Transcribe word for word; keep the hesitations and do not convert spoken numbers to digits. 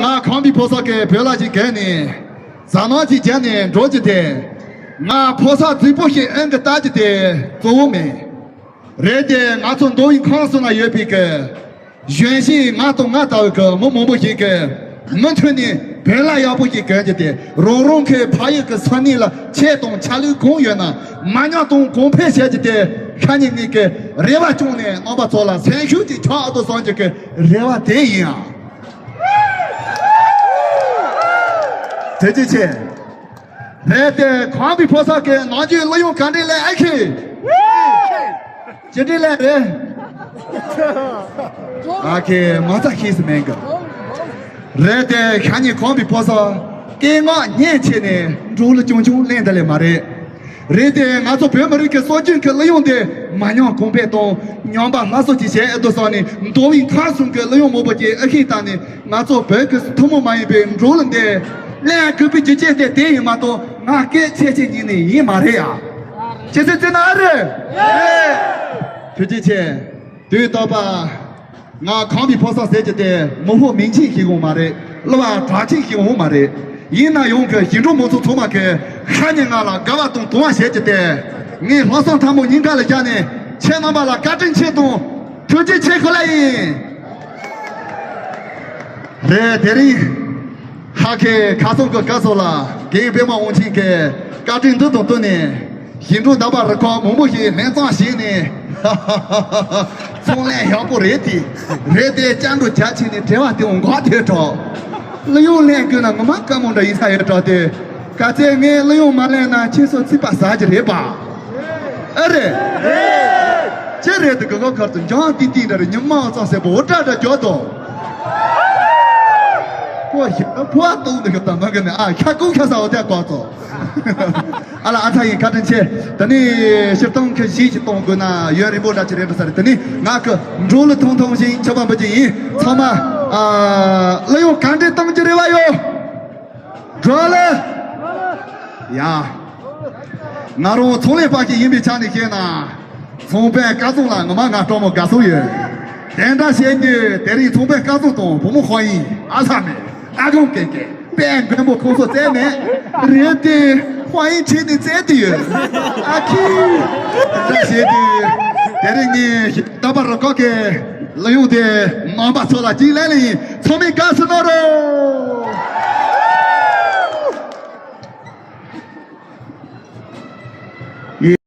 ང་ཁམས་པའི་ཕོ་གསར་གྱི་བོད་ལྭ་ཅིག་གྱོན་ནས་ཟ་ནོར་ཅིག་བརྒྱབ་ནས་འགྲོ་རྒྱུ་དེ། ང་ཕོ་གསར་རྫིག་པོ་ཞིག་ཨང་གི་ལྟ་རྒྱུ་དེ་གཙོ་བོ་མིན། རེད་དེ། ང་ཚོ་མདོ་དབུས་ཁམས་གསུམ་ན་ཡོད་པའི་གི་གཞོན་སྐྱེས་ང་དང་ང་ལྟ་བུའི་གི་མི་མང་པོ་ཞིག་གི་མུ་མཐུད་ནས་བོད་ལྭ་ཡག་པོ་ཞིག་གྱོན་རྒྱུ་དེ། རང་རང་གི་ཕ་ཡུལ་གི་ས་གནས་ལ་ཆོས་དང་ཆ་ལུགས་གང་ཡོད་ན་མ་ཉམས་དང་གོང་འཕེལ་བྱ་རྒྱུ་དེ། ཁ་ཉིན་ངེད་ཀྱི་རེ་བ་བཅངས་ནས་རྣམ་པ་ཚོ་ལ་སེམས་ཤུགས་ཅིག་ཆག་ཨ་དོ་བསམ་རྒྱུ་གི་རེ་བ་དེ་ཡིན་ཨ། ཐུགས་རྗེ་ཆེ། རེད་དེ། ཁམས་པའི་ཕོ་གསར་གྱི་ནང་ཆོས་གླུ་དབྱངས་ག་འདྲས་ལེན་ཨེ་ཤེས། ཅི་འདྲས་ལེན་རེད། ཨ་ཁེ་མ་རྩ་ཤེས་སུ་མེད་གི། རེད་དེ། ཤ་ཉེ་ཁམས་པའི་ཕོ་གསར་སྐད་ངག་སྙན་ཆེ་ནས་འགྲོ་ལ་ཅུང་ཅུང་ལེན་ད་ལེ་མ་རེད། རེད་དེ། ང་ཚོ་བོད་མི་རིགས་ཀྱི་སྲོལ་རྒྱུན་གྱི་གླུ་དབྱངས་དེ་མ་ཉམས་གོང་འཕེལ་དང་ཉམས་པ་སླར་གསོ་ཅིག་བྱས་ཨེ་འདུག་བསམ་ནས། མདོ་དབུས་ཁམས་གསུམ་གྱི་གླུ་དབྱངས་མང་པོ་ཅིག་ཨེ་ཤེས་བཏང་ནས། ང་ཚོ་བོད་ཀྱི་ཐུན་མོང་མ་ཡིན་པའི་འགྲོ་ལ་འདི་ལེན་དགོས་པའི་རྒྱུ་རྐྱེན་དེ་དེ་ཡིན་མ་གཏོགས་ང་སྐད་ཆེ་ཆེ་ཉིད་ནས་ཡིན་མ་རེད་ཡ། ཁྱེད་ཚོས་བརྩི་ན་ཨ་རེད། ཐུགས་རྗེ་ཆེ། དུས་རྟག་པ། ང་ཁམས་པའི་ཕོ་གསར་ཟེར་གྱི་དེ་མི་ཕོ་མིང་ཆེན་ཞིག་འོང་མ་རེད། གླུ་བ་གྲགས་ཆེན་ཞིག་འོང་མ་རེད། ཡིན་ན་ཡང་གི་ཞིང་འབྲོག་མི་ཚོ་ཚང་མ་གི་ཤ་ཉེ་ང་ལ་དགའ་བ་དང་དུང་བ་བྱེད་ཀྱི་དེ། ངས་ལྷག་བསམ་ཐལ་མོ་སྙིང་ག་ལ་བཞག་ནས་ཁྱེད་རྣམ་པ་ལ་བཀའ་དྲིན་ཆེ་དང་ཐུགས་རྗེ་ཆེ་ཞུ་ལ་ཡིན། རེད་དེ་རིང་། ཧ་ཁེ་ཁ་སང་གི་སྐབས་སུ་ལ་རྒན་པད་མ་དབང་ཆེན་གྱི་བཀའ་དྲིན་འདི་དང་བསྟུན་ནས། ཞིང་འབྲོག་རྟ་པ་རུ་ཁག་མང་པོ་ཞིག་ལྷན་གཙང་བྱས་ནས། ཚོང་ལས་ཡག་པོ་རེད་དེ། རེད་དེ། སྐྱབས་འགྲོ་རྒྱ་ཆེ་ནས་བྲེལ་བ་དེ་འོང་ག་དེ་གྲོགས། གླུ་དབྱངས་ལེན་དགོས་ན་ངོ་མ་དཀའ་མོ་འདྲ་ཡིན་ས་ཡོད་གྲོགས་དེ། ག་ཚད་ངས་གླུ་དབྱངས་མ་ལེན་ན་ཁྱེད་ཚོ་ཚིག་པ་ཟ་གི་རེད་པ། ཨེ་རེད། ཅི་རེད་དེ། གི་གོ་ཁར་དུ་འཇང་ཏི་ཏི་འདྲ་རེད། ཉི་མ་ཙང་སེ་པོ་འོ་ཏྲ་ཏྲ་གྱོ་དོ། ཕོ་ཞིག་ཕོ་ཨ་ཏོང་དུ་ཤོད་དང་མ་གི་ནི་ཨ་ཁ་ཀུ་ཁ་ས་འོ་ཏེ་གོ་ཙོ། ཨ་ལ་ཨ་ཚ་ཡིན། བཀའ་དྲིན་ཆེ། ད་ནི་ཕྱིར་གཏོང་ཁ་གཞིས་ཤིག་གཏོང་དགོས་ན་ཡོན་རིན་པོ་འདྲ་ཅི་རེད་འགྲོ་ས་རེད། ད་ནི་ང་གི་འགྲོ་ལུ་ཐུང་ཐུང་ཞིག་ཆོག་པ་འབུལ་གྱི་ཡིན། ཚང་མ་ཨ་གླུ་དབྱངས་ག་འདྲས་གཏོང་རྒྱུ་རེ་བ་ཡོད། འགྲོ་ལེ། ཡ། ང་རང་ཚོང་ལས་པ་ཞིག་ཡིན་པའི་ཆ་ནས་བཤད་ན། ཚོང་དཔོན་སྐལ་བཟང་ལ་ངོ་མ་ང་སྤྲོ་མོ་དགའ་སོང་ཡོད། དེ་འདྲ་བཤད་དུས་དེ་རིང་ཚོང་དཔོན་སྐལ་བཟང་དང་བུ་མོ་ཧོ་ཡིན་ཨ་ས་མེད། ཨ་ཁུང་ཀེ་ཀེ་དཔལ་མགོན་པོ་ཁོང་ཚོ་བཙལ་མེད། རེད་དེ། ཧོ་ཡིན་ཁྲིད་ནས་བཙལ་དུས་ཡོད། ཨ་ཁི། དེ་འདྲ་བཤད་དུས་དེ་རིང་ངས་རྟ་པ་རུ་ཁག་གི་གླུ་དབྱངས་དེ་རྣམ་པ་ཚོ་ལ་གཅིག་ལེན་ལེ་ཡིན། ཚང་མས་དགའ་བསུ་གནང་རོགས།